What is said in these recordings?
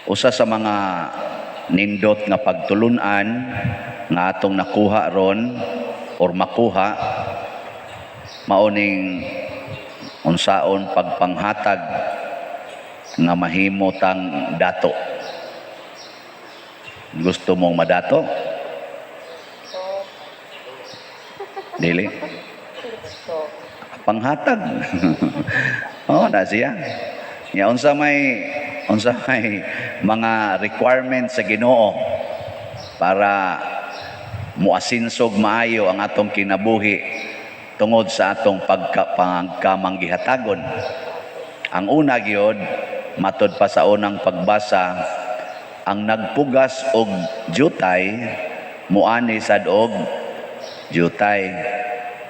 Usa sa mga nindot nga pagtulunan nga atong nakuha ron or makuha mao ning unsaon pagpanghatag nga mahimo tang dato. Gusto mong madato? Dili. Panghatag. Oh, na siya. Ya unsa may mga requirements sa Ginoo para muasinsog maayo ang atong kinabuhi tungod sa atong pagkamanggihatagon. Ang una gyud, matod pa sa unang pagbasa, ang nagpugas og jutay muani sad og jutay.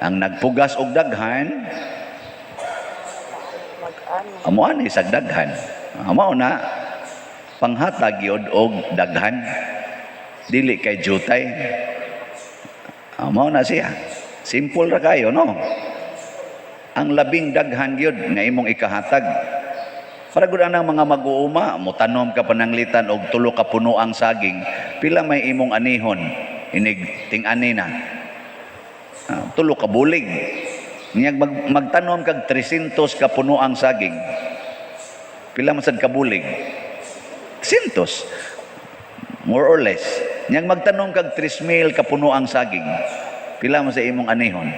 Ang nagpugas og daghan Mag-ano. Muani sa daghan. Mao na panghatag gyud og daghan. Dili kay jutay. Mao na siya. Simple ra kayo, no? Ang labing daghan gyud nga imong ikahatag. Para gud anang mga mag-uuma, motanom ka pananglitan og tulo ka puno ang saging, pila may imong anihon inig ting-ani na? Tulo ka bulig. Niyag magtanom kag 300 ka puno ang saging. Pila man sad ka bulig? 300. More or less. Niyag magtanom kag 3,000 ka puno ang saging. Pila man sa imong anihon?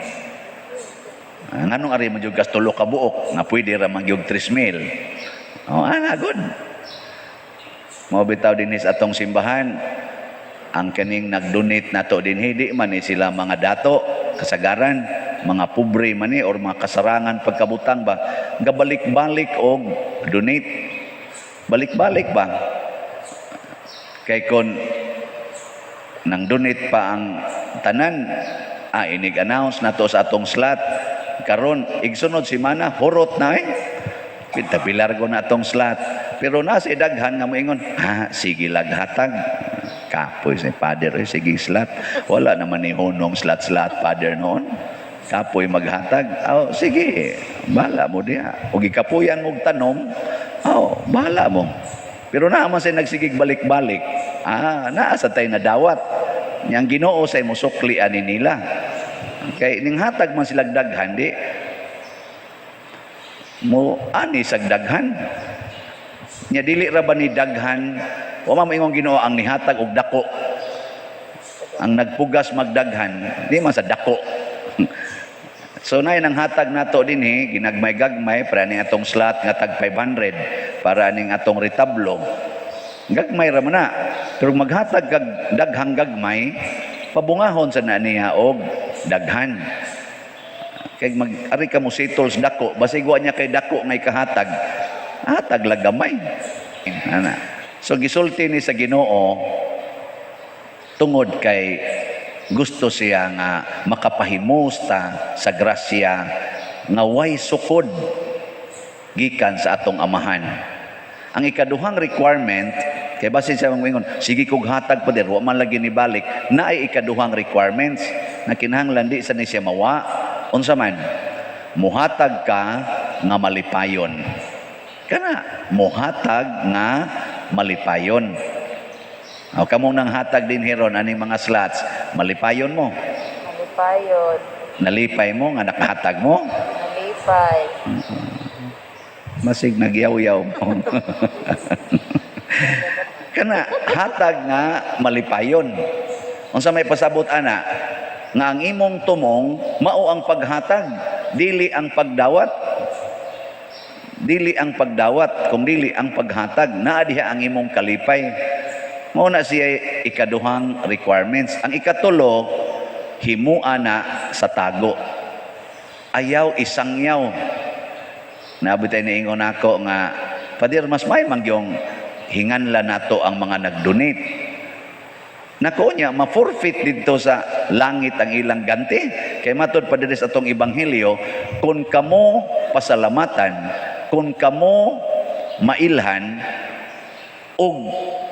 Nganong ari man jud kas tulo ka buok nga pwede ra man gyud 3,000? Oh, ana good. Mao bitaw dinhi sa atong simbahan, ang kaning nag-donate nato dinhi, di man ni sila mga dato kasagaran, mga pobre man ni or mga kasarangan pagkabutang ba, gabalik-balik og donate, balik-balik ba, kay kon nang donate pa ang tanan, inig announce nato sa atong slot karon, igsunod semana hurot na eh. Pita pilargo na atong slot. Pero nasa daghan nga moingon, "Ha, sige laghatag. Kapoy si Father, eh, sige slot. Wala naman ni hunong slot-slot, Father, noon. Kapoy maghatag. Oh, sige, bahala mo diha. O gikapuyan mong tanom, oh, bahala mo." Pero naa man say nagsigig balik-balik. Naa sa tay nadawat. Yang Ginoo say mosukli ani nila. Kay ning hatag man silag daghan, di mo ani sag daghan. Nya dili ra ba ni daghan, wa man moingon Ginoo ang nihatag og dako. Ang nagpugas magdaghan, di man sa dako. So nay nang hatag nato dinhi, ginagmay-gagmay para ning atong slot nga tag 500 para ning atong retablo. Gagmay ra man na. Pero maghatag kag daghang gagmay, pabungahon sa na niya og daghan. Kay mag ari ka mo sitol sa dako, basig wa niya kay dako nga ikahatag. Hatag lang gamay. Ana. So gisulti ni sa Ginoo tungod kay gusto siya nga makapahimos ta sa grasya nga way sukod gikan sa atong Amahan. Ang ikaduhang requirement, kay basin siya mangingon, "Sige kog hatag, Pader, wa man lagi ni balik," naay ikaduhang requirements na kinahanglan di sa ni siya mawa. Unsa man? Muhatag ka nga malipayon. Kana, muhatag nga malipayon. O kamong nang hatag din hiron aning mga slots, malipayon mo? Malipayon. Nalipay mo nga nakahatag mo? Nalipay. Masig nagyaw-yaw mo. Kana, hatag nga malipayon. Unsa may pasabot ana? Nga ang imong tumong mao ang paghatag, dili ang pagdawat. Dili ang pagdawat, kung dili ang paghatag, naa diha ang imong kalipay. Mao na siya ikaduhang requirements. Ang ikatulo, himua na sa tago. Ayaw isangyaw. Naabot tayo niingon ako nga, "Pader, mas may mangyong hinganla nato ang mga nag-donate." Nako niya, ma-forfeit dito sa langit ang ilang ganti. Kay matod pa diri sa atong ebanghelyo, kung kamo pasalamatan, kung kamo mailhan, og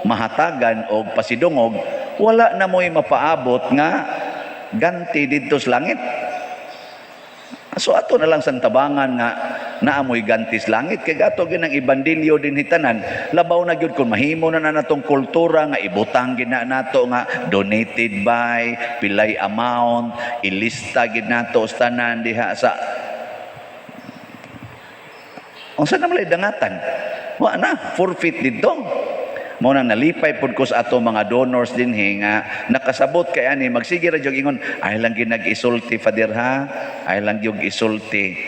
mahatagan og pasidungog, wala na mo'y mapaabot nga ganti didto sa langit. So ato na lang sang tabangan nga naamoy gantis langit kay ato ginang ibandilyo din hitanan. Labaw na gyud kung mahimo na na natong kultura nga ibutang gid na nato nga donated by, pilay amount, ilista gid nato sa tanan diha sa unsa na malay dangatan. Wa na forfeit didto. Mao nang nalipay pud ko sa ato mga donors dinhi nga nakasabot kay ani magsige ra jud ingon, "Ay lang gyud nag-isulti, Father, ha, ay lang gyud isulti."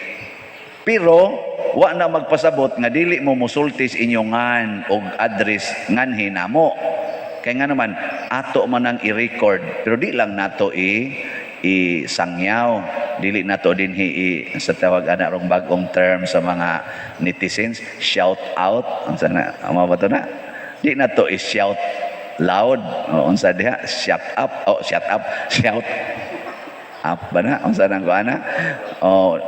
Pero wa na magpasabot nga dili mo musulti sa inyong ngan og address nganhi namo. Kay nga naman ato man ang i-record, pero di lang nato i isangyaw, dili nato dinhi i sa tawag ana rong bagong term sa mga netizens, shout out. Unsa na amo ba to na? Di nato i-shout loud o unsa diha, shut up, oh, shut up, shout up ba na, unsa nang kuana? Oh,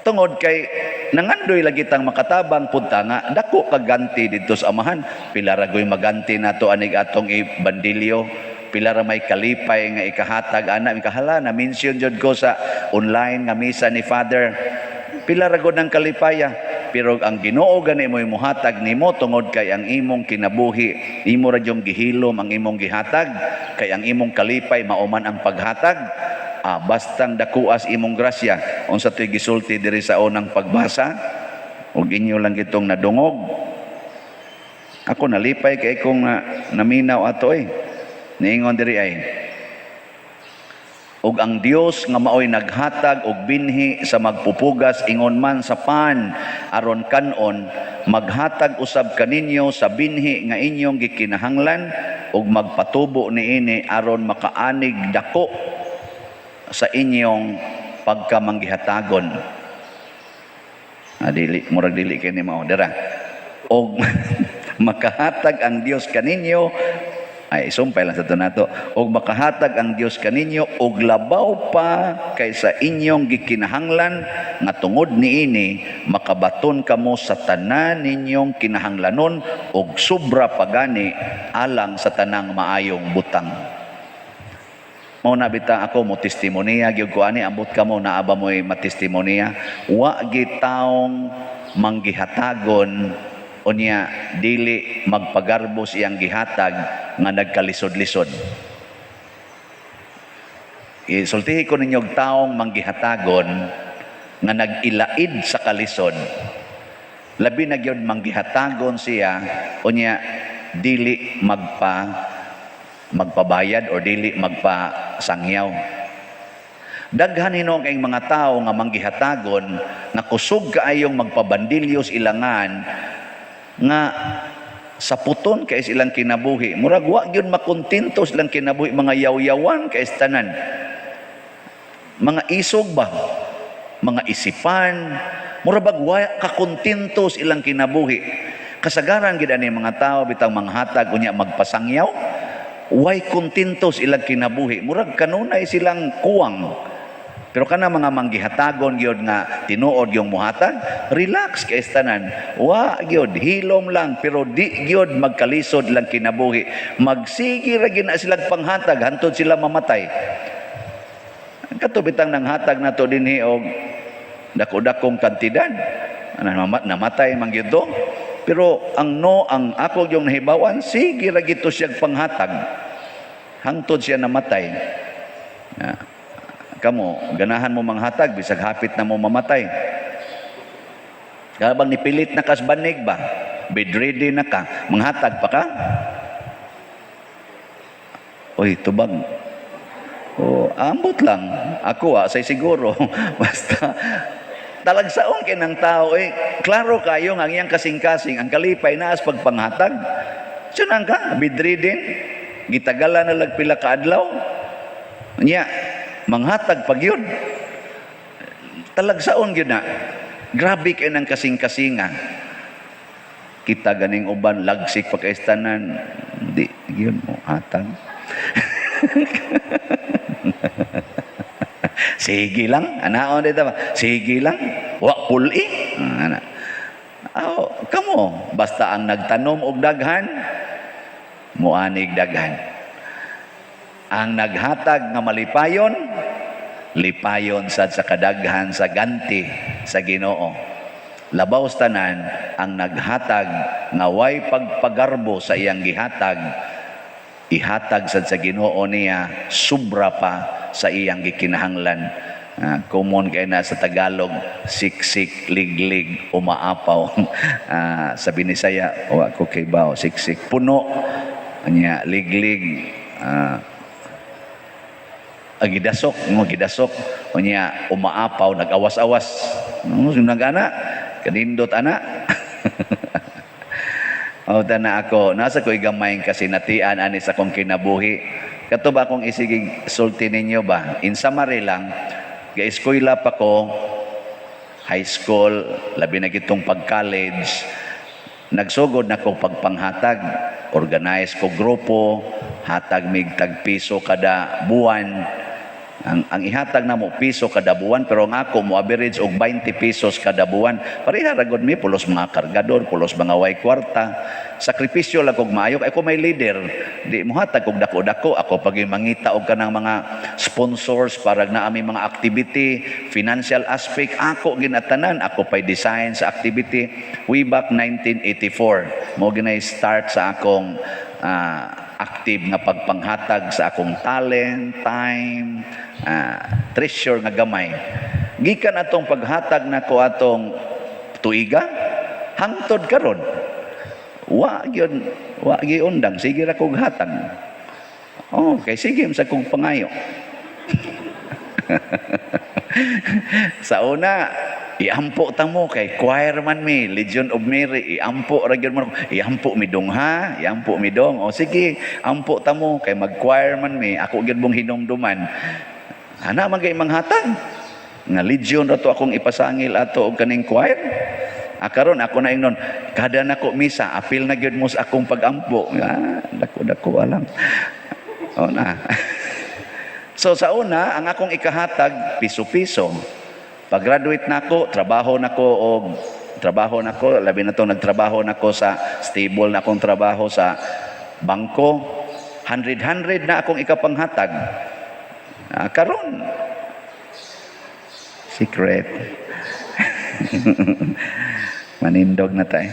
tungod kay nangandoy lagi tang makatabang pud ta nga dako kaganti didto sa Amahan. Pila ra goy maganti nato anig atong ibandilyo, pila ra may kalipay nga ikahatag ana, ikahala na mention jud ko sa online nga misa ni Father. Pila ra gud ang kalipaya. Pero ang Ginoo gani mo'y muhatag nimo tungod kay ang imong kinabuhi, imo ra yung gihilom ang imong gihatag, kay ang imong kalipay mao man ang paghatag. Ah, bastang dakuas imong grasya. Unsa to'y gisulti diri sa unang pagbasa ug inyo lang gitong nadungog. Ako nalipay kay kong na, naminaw ato eh. Niingon diri ay, "Ug ang Dios nga maoy naghatag og binhi sa magpupugas ingon man sa pan aron kanon, maghatag usab kaninyo sa binhi nga inyong gikinahanglan ug magpatubo niini aron makaanig dako sa inyong pagkamanggihatagon." Ah, dili murag dili kay ni mao dira. "Og makahatag ang Dios kaninyo," ay sumpay lang sa to nato, "og makahatag ang Dios kaninyo og labaw pa kaysa inyong gikinahanglan, nga tungod niini makabaton kamo sa tanan ninyong kinahanglanon og sobra pagani alang sa tanang maayong butang." Mao na bita ako mo testimonya gyud ko ani. Ambot kamo, naa ba mo'y matestimonya? Wa gitawong manggihatagon unya dili magpagarbos iyang gihatag nga nagkalisod-lisod. Isultihi ko ninyo og taong manggihatagon nga nag-ilaid sa kalisod. Labi na gyud manggihatagon siya unya dili magpabayad or dili magpasangyaw. Daghan hinuon kay mga tao nga manggihatagon nga kusog kaayong magpabandilyos ilangan nga saputon kay silang kinabuhi. Murag wa gyud makontento silang kinabuhi, mga yaw-yawan kay tanan. Mga isog ba? Mga isipan, mura bag wa kakontento sa ilang kinabuhi. Kasagaran gid ani mga tao bitang manghatag unya magpasangyaw, way kontento sa ilang kinabuhi. Murag kanunay silang kuwang. Pero kana mga manggihatagon gyud nga tinuod yung muhatag, relax kay tanan. Wa gyud, hilom lang, pero di gyud magkalisod lang kinabuhi. Magsige ra gyud na silang panghatag hantod sila mamatay. Kato bitang nanghatag nato dinhi og dako-dakong kantidad. Ano, namatay man gyud to. Pero ang no ang ako yung nahibawan, sige ra gito siya panghatag. Hangtod siya namatay. Ya. Kamo, ganahan mo manghatag bisag hapit na mo mamatay? Kaya bang nipilit na kas banig ba? Bedridden na ka, manghatag pa ka? Uy, tubag. O, ambot lang. Ako ah, say siguro. Basta talagsaon kay ng tao eh, klaro kayo nga ang iyang kasing-kasing, ang kalipay naas pagpanghatag. Sunang ka, bedridden, gitagalan na lag pila ka adlaw. Nya, manghatag pag yun. Talagsaon gyud na. Grabe kay ng kasing-kasinga. Kita ganing uban lagsik pagkaistanan, di gyud mo hatag. Sige lang, anaon dito ba? Sige lang, wa puli. Ana. Aw, kamo, basta ang nagtanom og daghan, muanig daghan. Ang naghatag nga malipayon, Lipayon sad sa kadaghan sa ganti sa Ginoo. Labaw sa tanan, ang naghatag nga way pagpagarbo sa iyang gihatag, ihatag sad sa Ginoo niya sobra pa sa iyang gikinahanglan. Common kay na sa Tagalog, siksik, liglig, umaapaw. Sa Binisaya, wa ko kaybaw, siksik, puno, anya, liglig, gidasok, ngo gidasok, unya umaapaw, nag-awas-awas. No, nagana, kanindot ana. O na ako, nasa ko'y gamay kasinatian ani sa akong kinabuhi. Kato ba akong isigig sulti ninyo ba? In summary lang, ga-eskwela pa ko, high school, labi na gitong pag-college, nagsugod na ko pagpanghatag, organize ko grupo, hatag mig tag piso kada buwan. Ang ihatag na mo piso kada buwan, pero ang ako mo average og 20 pesos kada buwan. Pareha ra gud mi, pulos mga kargador, pulos mga way kwarta. Sakripisyo lang kog maayo kay ko may leader. Di mo hatag og dako-dako, ako pag mangita og kanang mga sponsors para na ami mga activity, financial aspect ako ginatanan, ako pay design sa activity way back 1984. Mo ginay start sa akong active nga pagpanghatag sa akong talent, time, treasure nga gamay. Gikan atong paghatag nako atong tuiga, hangtod karon. Wa gyud, wa giundang, sige ra kog hatag. Oh, kay sige sa kong pangayo. Sa una, iampo ta mo kay choir man mi, Legion of Mary, iampo ra gyud mo. Iampo mi dong ha, iampo mi dong. O sige, ampo ta mo kay mag-choir man mi, ako gyud mong hinumduman. Ana man kay manghatag. Nga Legion ra to akong ipasangil ato og kaning choir. Ah, karon ako na ingnon, kada nako misa, apil na gyud mo sa akong pagampo. Ah, dako dako alam. O na. So sa una, ang akong ikahatag piso-piso. Pag-graduate nako, trabaho nako og trabaho nako, labi na to nagtrabaho nako sa stable na akong trabaho sa bangko. 100-100 na akong ikapanghatag. Ah, karon secret. Manindog na tayo.